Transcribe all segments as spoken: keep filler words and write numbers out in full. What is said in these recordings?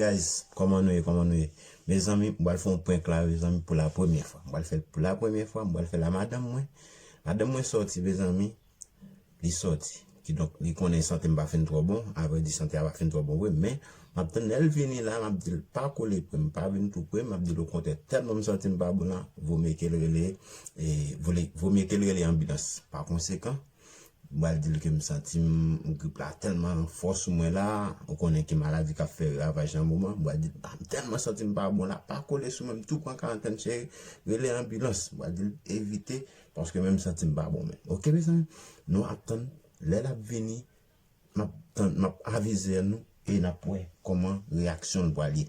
Guys, kòman nou ye? Kòman nou ye? Mezanmi, m pral fè yon prank la, mezanmi, pou la premyè fwa. M pral fè l pou la premyè fwa, m pral fè l a madanm mwen. Madanm mwen sòti, mezanmi, li sòti. Kidonk, li konnen sante m pa fin twò bon, avrèdi sante a pa fin twò bon vre, men m ap tann lè l vini la, m ap di l pa kole pre m, pa vin tou pre m, m ap di l okontrè, tèlman m santi m pa bon la, vomye ke l rele, e, vole- vomye ke l rele anbilans. Pa konsekan, m pral di l ke m santi m, grip la tèlman fò sou mwen la, ou konnen ki maladi k ap fè ravaj nan moman, m pral di l, "Ah, m tèlman santi m pa bon la, pa kole sou mwen, m tou pran karantèn, cheri, rele anbilans." M pral di l evite, paske menm santi m pa bon menm. Oke, mezanmi? Nou ap tann lè l ap vini, m ap tann, m ap avize nou e n ap wè kòman reyaksyon l pral ye.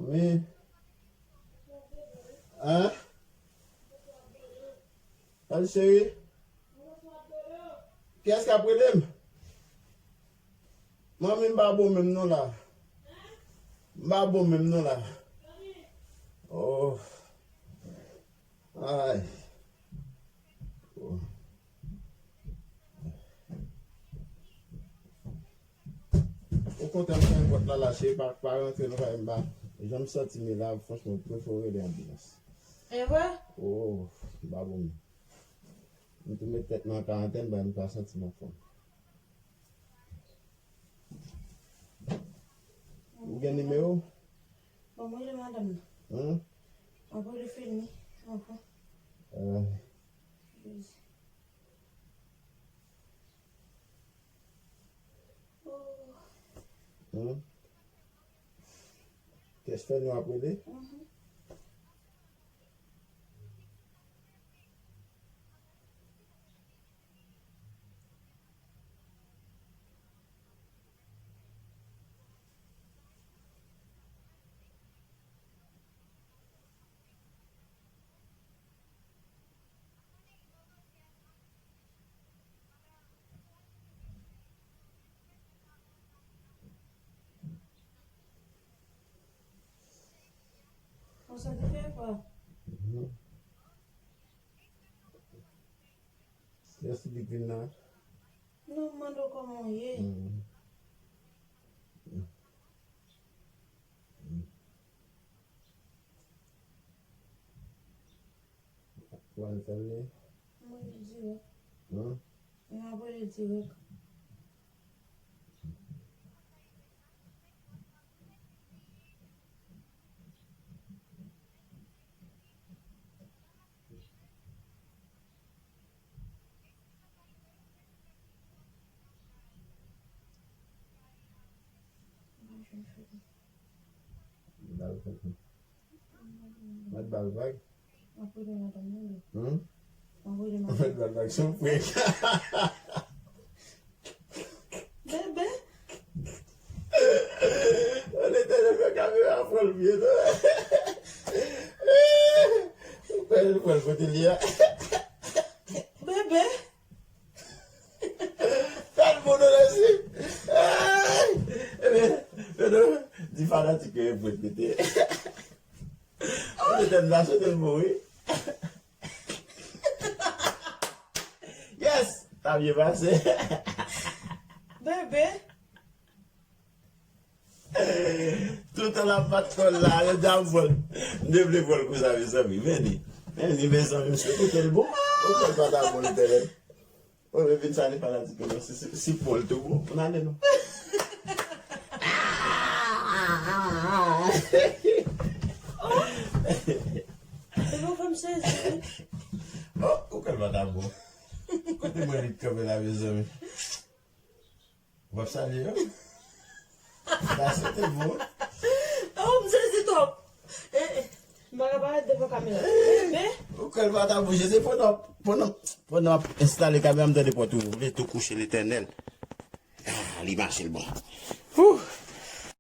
Wi. Hein? Al cheri. Kiyès k ap rele m? Manmi, m pa bon menm non la. M pa bon menm non la. Oh. Ay. Oh. Ou kontan m fè pòt la la, cheri, pa, pa rantre non, pa m pa. Jan m santi m la, franchman, m prefere w rele anbilans. E vre? Oh, m pa bon menm. M tou met tèt mwen an karantèn, ba m pa santi m anfòm. Ou gen nimewo? Bon, mwen rele madanm nan. Hmm? Mwen rele Feni, anfan. Ah. Jezi. Oh. Hmm? Kèch Feni w ap rele? Mhm. Konsa te fè kwa? Mhm. Lè Sidik vin la. Non, m mande w kòman w ye. Mhm. Mhm. Ou al fè l li? Mwen li dirèk. Hum? Mwen ap rele dirèk. Mwen jwenn fèt. Mwen jwenn fèt. Mwen ba l vag. Mwen premye madanm nan wi. Hmm? Mwen premye madanm. Mwen ba l vag, se yon prank. Bebe. An Letènèl fè kamera pran l byen non. Fè l pran l kote l ye a. Bebe. Fè l bon non lèsi. Ebyen, Feno, di fanatik yo e pwet mete. Ou te tèm la sote l bon wi. Yes! Sa byen pase. Bebe. Toutan l ap bat kò l la, yo di ap vòl. M te vle vòl konsa, mezanmi. Vini. Vini, mezanmi, misye kote l bon. Ou kwè l pa ta bon, l tèlè. Ou vle vin sale fanatik yo, non, si, si, si pòl tou bon, ann ale non. Epi w fè m sezi wi. Oh, ou kwè l pa ta bon. Kote mwen li t kanpe la, mezanmi. W ap salye yo? Sa se te bon. Oh, m sezi twòp. Ou kwè l pa ta bouje, se pandan, pandan, pandan m ap enstale kamera, m tande pòt ouvri, tou kouche, Letènèl. Ah, li mache l bon. Wouh!